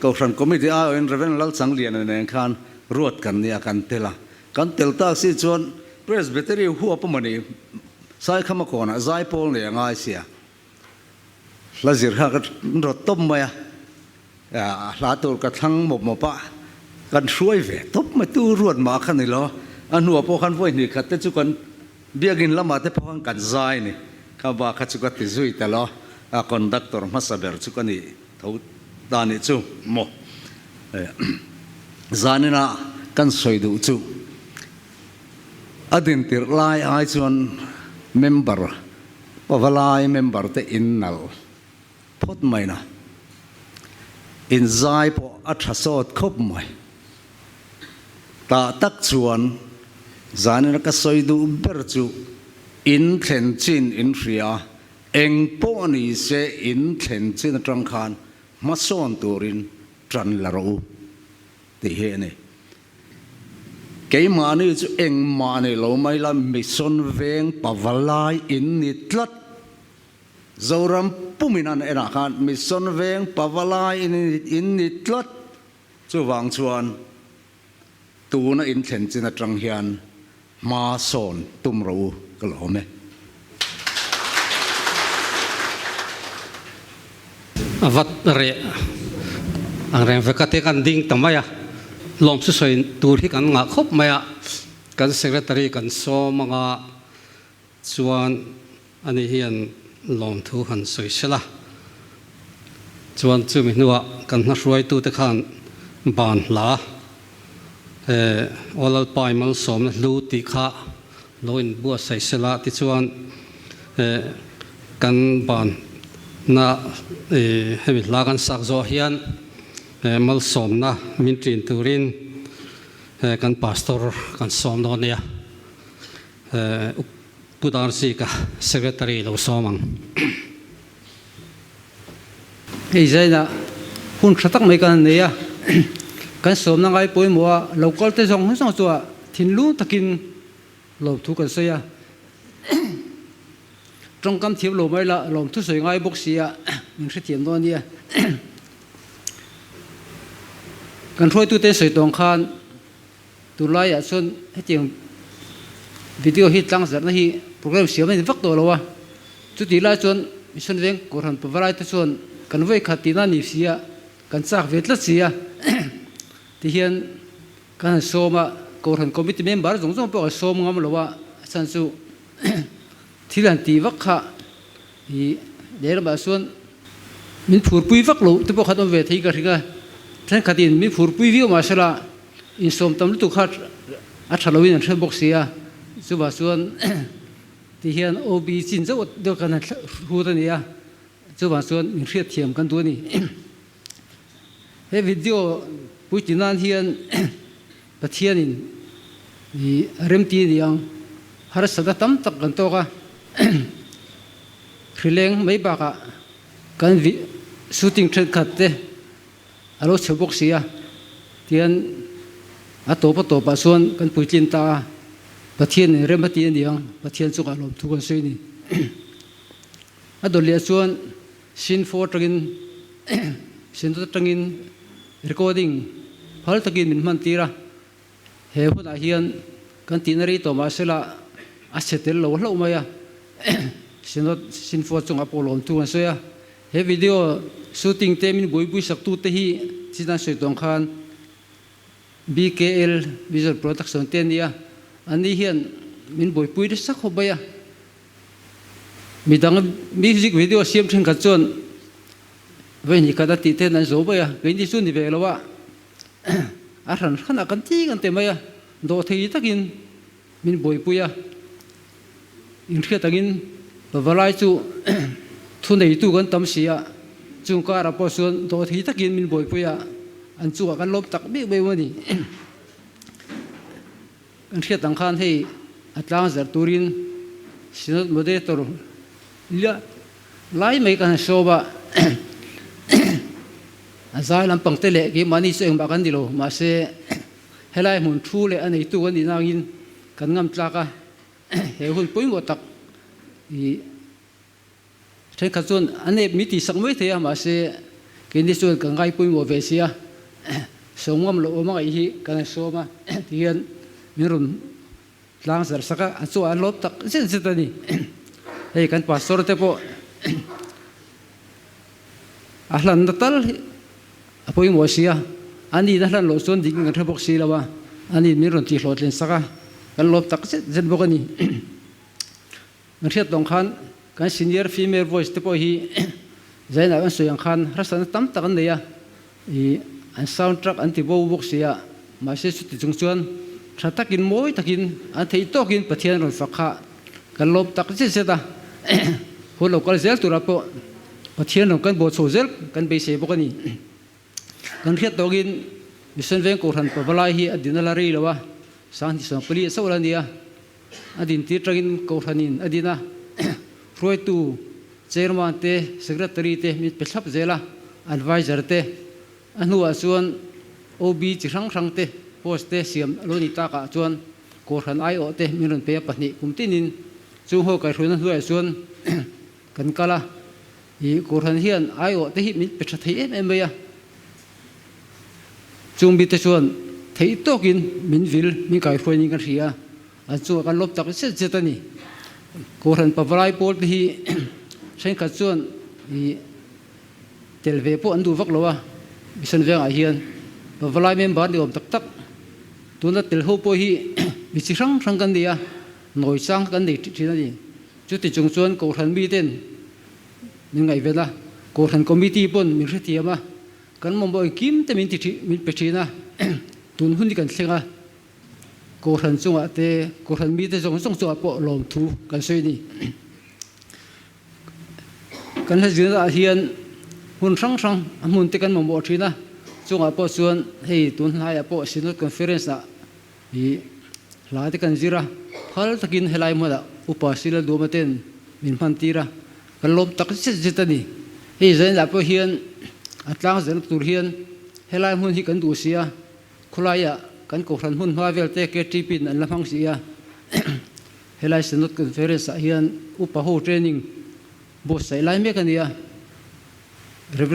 Kohhran Committee aiawhin Rev. Lalchangliana nen khan ruat kan nia kan tel a. Kan tel tak si chuan Presbytery huap a mawni Saikhama kawnah zaipawl nei a ngai sia. Hla zir kha ka rawt tawp mai a, hla tur ka thlang mawp mawp a, kan hruai ve tawp mai tu ruat mah kha ni lo. A hnuah pawh khan vawi hnih khat te chu kan biakin lamah te pawh khan kan zai ni. Kha ba kha chu ka ti zui ta lo, a conductor hmasa ber chu ka nih tho ta nih chu maw. Zaninah kan sawi duh chu. A dintirh lai ai chuan member, pavalai member te in nal phawt mai na. In zai pawh a tha sawt khawp mai. Tah tak chuan zanin a ka sawi duh ber chu in thlen chin in hria, eng pawh ni se in thlen chin atang khan hmasawn turin tan la rawh u tih hi a ni. Keimahni chu engmah nei lo mai la, Mission veng pavalai in ni tlat. Zoram pumin an enah khan Mission veng pavalai in ni tlat. Chuvang chuan tuna in thlen chin atang hian hma sawn tum rawh u ka lawm e. A vat reh ang reng vek a te kan ding ta mai a, lawm chu sawi tur hi kan ngah khawp mai a, kan secretary kan sawm anga chuan ani hian lawmthu han sawi sela, chuan chumi hnuah kan hnahruaitute khan ban hla Aw Lalpai malsawmna hlu tih kha lo inbuatsaih sela tichuan kan ban na hemi hla kan sak zawh hian malsawmna min ṭin turin kan pastor kan sawm dawn nia. Pu Darzi ka secretary lo sawm ang. Hei zainah hun tha tak mai kan han nei a, kan sawmna ngai pawimawh a lo kal te zawng zawng chu a thinlung takin lawmthu kan sawi a, tawngkam thiam lo mai la lawmthu sawi ngai bawk si a min hrethiam dawn a nia. Kan hruaitute sawi tawng khan Tunlaiah chuan hetiang video hi tlangzarhna hi program siam a ni vak tawh lo a, chutih lai chuan Mission Veng Kohhran Pavalai te chuan kan vawi khat tihna ni si a, kan chak ve tlat si a, tihian kan han sawm a, Kohhran Committee member zawng zawng pawh kan sawm ngam lo a, a chhan chu thil han tih vak kha i lehlamah chuan min phurpui vak lo te pawh khan awm ve thei ka hring a, thenkhatin min phurpui viau mahsela Insawm tam lutuk kha a tha loin an hre bawk si a, chuvah chuan tihian OB chin zauh deuh kan han hrut a ni a, chuvah chuan min hriatthiam kan duh a ni. He video puitlin nan hian Pathianin i remti a ni ang, harsatna tam tak kan tawk a, hrileng mai bakah kan shooting thenkhat te, A lo chhe bawk si a, tihian a tawp a tawpah chuan kan puitlin ta a, Pathian in rem a ti a niang, Pathian chungah lawmthu kan sawi a ni. A dawt leh chuan Sin 4 atangin Sin dawt atangin recording phal takin min hman tir a, he hunah hian kan tihna rei tawh mahsela a chhe tel lo hlauh mai a, Synod Sin 4 chungah pawh lawmthu kan sawi a. He video shooting te min buaipui sak tu te hi chitan sawi tawng khan BKL Visual Production te ania, anni hian min buaipui nasa khawp mai a. Midang music video siam thenkhat chuan vawihnih khat a tih ten an zo mai a, keini chu ni ve lo a, a hran hranah kan ti kan ti mai a, dawhthei takin Min buaipui a, inhriat angin pavalai chu thuneitu kan tam si a, chung karah pawh chuan dawhthei takin min buaipui a, an chungah kan lawm tak bik mai a ni. Kan hriat ang khan hei a tlang zarh turin Synod Moderator lai mai kan han sawm a, a zai lampang te leh keimahni chu engmah kan ni lo, mahse Helai hmun thu leh a neitu a nih nangin kan ngam tlak a, he hun pawimawh tak i thenkhat chuan a nep mi tihsak mai thei a, mahse keini chuan kan ngai pawimawh ve si a, sawm ngam loh awm a ngaih hi kan han sawm a, tihian min rawn. Tlang zarh sak a, a chu a lawm tak zet zet a ni. Hei kan pastor te pawh a hlanna tal hi a pawimawh si a, a nihna hlan loh chuan dik in kan hre bawk si lo a, a nih min rawn tihhlawhtlin sak a, kan lawm tak zet zet bawk a ni. Kan hriat tawng khan kan senior female voice te pawh hi zainah kan sawi ang khan harsatna tam tak an nei a, ih an sound track an ti bo bawk si a, mahse chuti chung chuan tha takin mawi takin an theih tawkin Pathian rawn fak kha kan lawm tak zet zet a, hun lo kal zel turah pawh Pathian rawn kan bawh chho zel kan beisei bawk a ni. Kan hriat tawkin Mission Veng Kohhran Pavalai hi a din a la rei lo a, 2014 a chauh la a ni a. A din tir tangin Kohhranin a din a, hruaitu Chairman te, Secretary te min pe thlap zel a, Adviser te, a hnuah chuan OB chi hrang hrang te post te siam a lo ni takah chuan Kohhran aiawh te min rawn pe a pahnih kum tinin chung ho kaihhruaina hnuaiah chuan kan kal a, ih Kohhran hian aiawh te hi min pe tha thei em em mai a. Chung mite chuan theih tawkin min vil, min kaihruaiin kan hria a, an chungah kan lawm tak zet zet a ni. Kohhran pavalai pawl te hi thenkhat chuan ih tel ve pawh an duh vak lo a, Mission vengah hian pavalai member ni awm tak tak tuna tel ho pawh hi mi chi hrang hrang kan ni a, nawi chang kan nei thin a ni. Chuti chung chuan Kohhran miten min ngaihven a, Kohhran Committee pawn min hrethiam a, kan mamawh engkim te min ti thin, min pe thin a, tun hun hi kan thleng a, Kohhran chungah te, Kohhran mite zawng zawng chungah pawh lawmthu kan sawi a ni. Kan hla zirna ah hian hmun hrang hrang a hmun te kan mamawh thin a, chungah pawh chuan hei tun hlaiah pawh Synod Conference ah I hla te kan zir a, phal takin helai hmunah Upa Sila Duama ten min hman tir a, kan lawm tak zet zet a ni. Hei zainah pawh hian a tlang zelna tur hian helai hmun hi kan duh si a, khawlaiah kan kohhran hmun hma vel te KTP in an la hmang si a, helai Synod Conference ah hian Upa ho training buatsaih lai mek a ni a, Rev.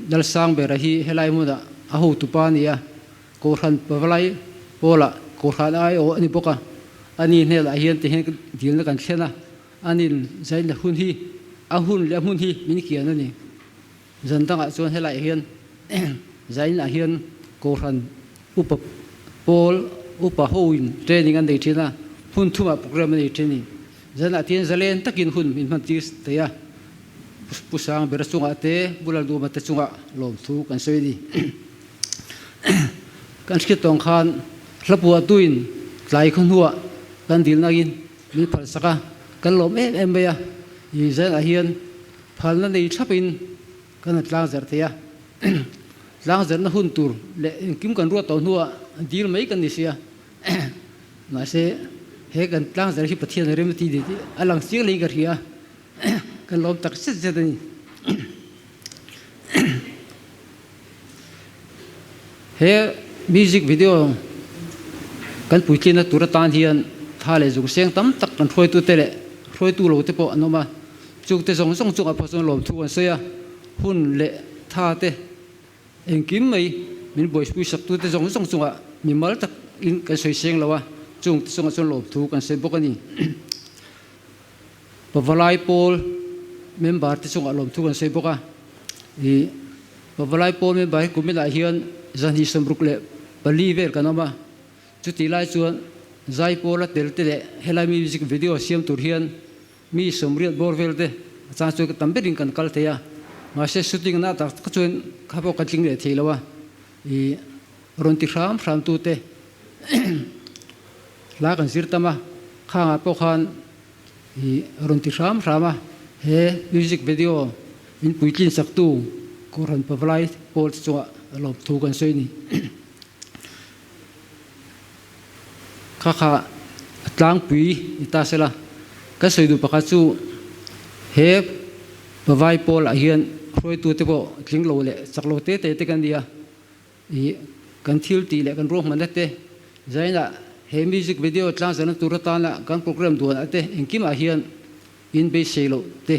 Lalsangbera hi helai hmunah a hotupa a ni a. Kohhran pavalai pawlah Kohhran aiawh a ni bawk a, ani hnenah hian ti hian dilna kan thlen a, anin zaina hun hi a hun leh a hmun hi min kian a ni. Zan dangah chuan helaiah hian zainah hian Kohhran upa pawl upa hoin training an nei thin a, hun thumah program a nei thin a ni. Zanah tihian zalen takin hun min hman tir thei a, Pu Sangbera chungah te, Pu Lalduhma te chungah lawmthu kan sawi a ni. Kan hriat tawng khan hla puahtuin tlai khaw hnuah kan dilnain min phalsak a, kan lawm em em mai a, i zainah hian phalna nei thlapin kan han tlang zarh thei a, tlang zarhna hun tur leh engkim kan ruat tawh hnuah dil mai kan ni sia, mahse he kan tlang zarh hi Pathian a rem a ti tih a lang chiang leh in ka hria a, kan lawm tak zet zet a ni. He music video kan puitlina tur atan hian tha leh zung seng tam tak kan hruaitute leh hruaitu lo te pawh an awm a, chungte zawng zawng chungah pawh chuan lawmthu an sawi a, hun leh tha te engkim mai min buaipui saktute zawng zawng chungah mimal takin kan sawi seng lo a, chungte chungah chuan lawmthu kan sawi bawk a ni. Pavalai pawl member te chungah lawmthu kan sawi bawk a, ih Pavalai pawl member hi kuminah hian 264 vel kan awm a, chutih lai chuan zai pawla tel te leh helai music video siam tur hian mi 80 bawr vel te a chang chuan tam berin kan kal thei a, mahse shooting na tak tak chuan kha pawh kan tling leh thei lo a, ih rawn ti hram hram tu te hla kan zir tam a, khangah pawh khan I rawn ti hram hram a, he music video min puitlin saktu Kohhran Pavalai pawl te chungah lawmthu kan sawi a ni. Kha kha a tlangpui ni ta sela, kan sawi duh pakhat chu he Pavai pawl ah hian hruaitu te pawh tling lo leh chak lo te te te kan ni a, I kan thil tih leh kan ruahmanna te zainah he music video tlangzarna tur atana kan program duanah te engkimah hian in beisei loh te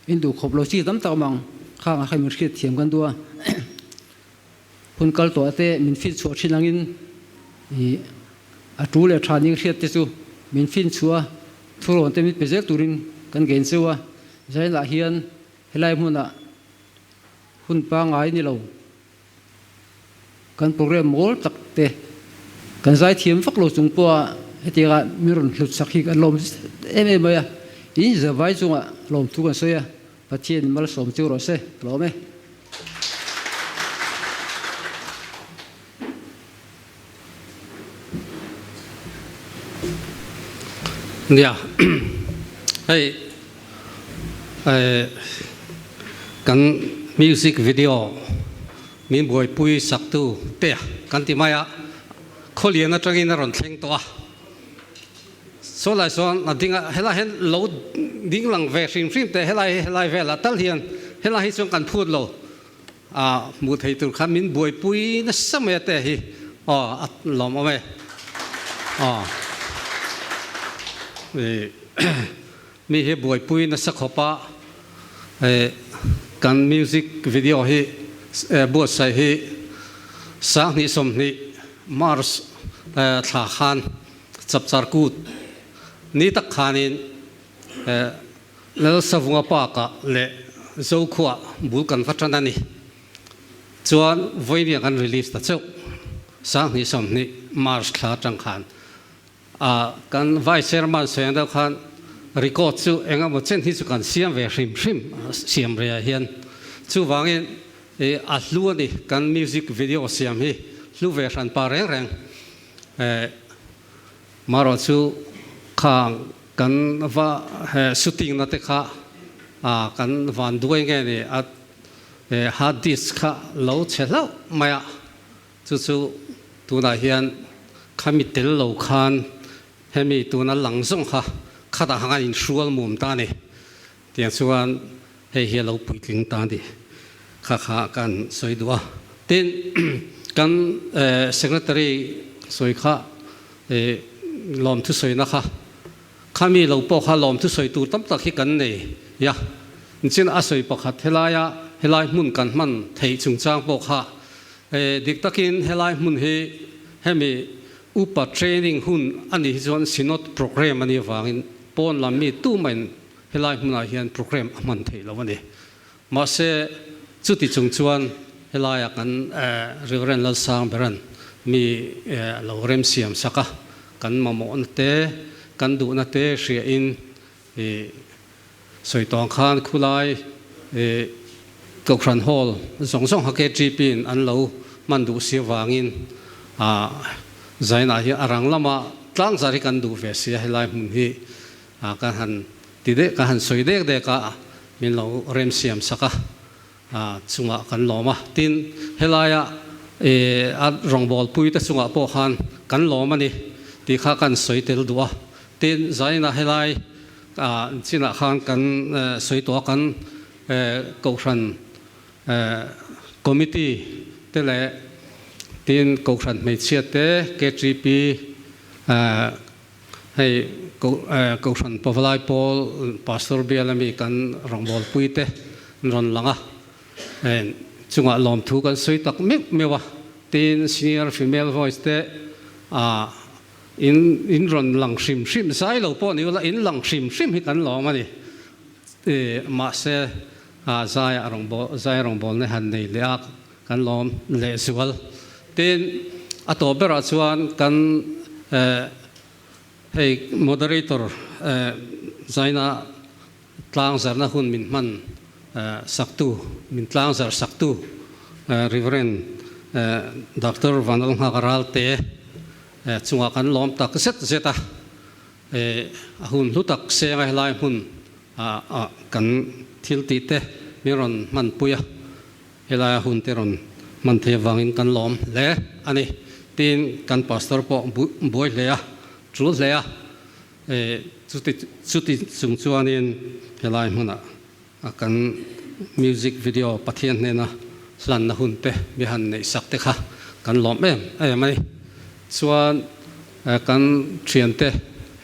in duh khawp lo chi tam tak mang khangah khan min hriat thiam kan duh a. Hun kal tawh te min fit chhuah thin angin i a tu leh tha ning hriat te chu. min fin chhuah a, thurawn te min pe zel turin kan ngen cheu a, Zainah hian helai hmunah hun pangngai ni lo kan program mawl tak te kan zaithiam vak lo chung pawha hetianga min rawn hlut sak hi kan lawm em em mai a, in zavai chungah lawmthu kan sawi a, Pathian malsawm chu rawh se, ka lawm e. Nia, hei kan music video min buaipui saktu te kan ti mai a, khawlian atangin a rawn thleng tawh a. Saw lai sawn a ding a, helai hian lo ding lang ve hrim hrim teh, helai helai velah tal hian helai hi chuan kan phut lo a hmuh thei tur khan min buaipui nasa mai a te hi aw a lawm awm e aw mi hi buaipui nasa khawp a kan music video hi buatsaih hi 2020 March thla khan Chapchar kut ni tak khanin Lalsavunga Park-ah leh Zokhuah bul kan va tan a ni. Chuan vawinia kan release ta cheuh 2020 March thla atang khan kan Vice Chairman sawi ang deuh khan record chu eng emaw chen hi chu kan siam ve hrim hrim siam rei ah hian chuvangin a hlu a ni kan music video siam hi hlu ve hran pa reng reng. Marawh chu khang kan va shooting na te kha kan van duai nge ni a hard disk kha lo chhe hlauh mai a, chu chu tunah hian khami tel lo khan hemi tuna lang zawng kha khatah khan a inhrual mum ta a ni. Tiang chuan hei hi a lo puitling ta a ni. Kha kha kan sawi duh a. Tin, kan Secretary sawi kha lawmthu sawina kha, khami lo pawh kha lawmthu sawi tur tam tak hi kan nei a. Nichin a sawi pakhat helaia helai hmun kan hman theih chungchang pawh kha dik takin helai hmun hi hemi upa training hun a nih hi chuan Synod programme a nih avangin pawn lam mi tumahin Helai hmunah hian programme a hman theih lo a ni. Mahse, chuti chung chuan helaia kan Reverend Lalsang Beran mi lo remsiam sak a, kan mamawhna te, kan duhna te hriain sawi tawng khan khulai Kohhran Hall zawng zawng kha KTP in an lo hman duh si avangin Zainah hian a rang lama tlangzar hi kan duh ve si a helai hmun hi. A ka han ti dek ka han sawi dek dek a, min lo remsiam sak a, a chungah kan lawm a. Tin, helaia a rawngbawlpui te chungah pawh khan kan lawm a ni tih kha kan sawi tel duh a. Tin, zainah helai chinah khan kan sawi tawh a, kan Kohhran Committee te leh tin Kohhran hmeichhia te, KTP, Hei Kohhran Pavalai Pawl Pastor bial ami kan rawngbawlpui te an rawn lang a, chungah lawmthu kan sawi tak meuh meuh a, tin Senior Female Voice te in in rawn lang hrim hrim zai lo pawh ni ula in lang hrim hrim hi kan lawm a ni. Mahse zai a rawngbâwl zai rawngbâwlna han nei leh a kan lawm lehzual. Tin, a tawp berah chuan kan hei moderator Zaina tlangzarna hun min hman saktu, min tlangzar saktu Reverend Doctor Vanlalnghaka Ralte chungah kan lawm tak zet zet a. A hun hlu tak senga helai hmun kan thil tih te min rawn hmanpui a. Helaia hun te rawn hman thei avangin kan lawm hle a ni. Tin, kan pastor pawh buai hle a, tul hle a. Chuti chuti chung chuanin helai hmunah kan music video Pathian hnena hlanna hun te mi han neih sak te kha kan lawm em em a ni. Chuan kan thiante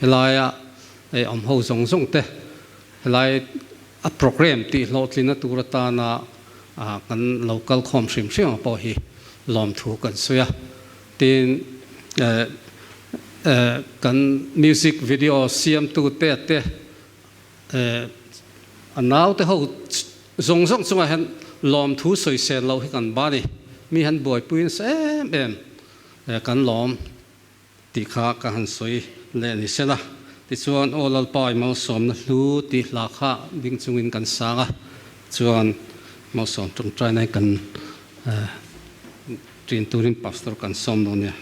helaia awm ho zawng zawng te Helai a programme tih hlawhtlina tur atana kan lo kal khawm hrim hrim ang pawh hi lawmthu kan sawi a. Tin, Kan music video siamtu te te a naute ho zawng zawng chungah hian lawmthu sawisel loh hi kan ba ni. Mi han buaipui nasa em em kan lawm tih kha ka han sawi leh ni sela. Tichuan, Aw Lalpa i malsawmna hlu tih hla kha ding chungin kan sang a, chuan malsawm tawngtaina hi kan Ṭin turin Pastor kan sawm dawn nia.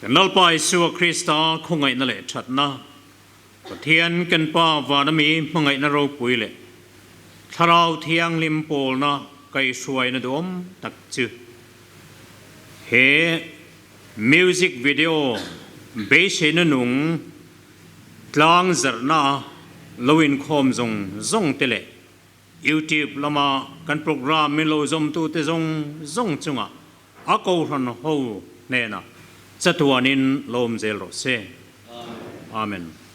Kan Lalpa Isua Krista khawngaihna leh thatna, Pathian kan Pa vana mi hmangaihna ropui leh Thlarau Thianghlim pawlna kaihhruaina duhawm tak chu he music video beiseina nung tlang zarhna lo inkhawm zawng zawng te leh. YouTube lama kan program min lo zawmtute zawng zawng chungah a kohhran ho hnenah chatuanin lawm zel rawh se. Amen.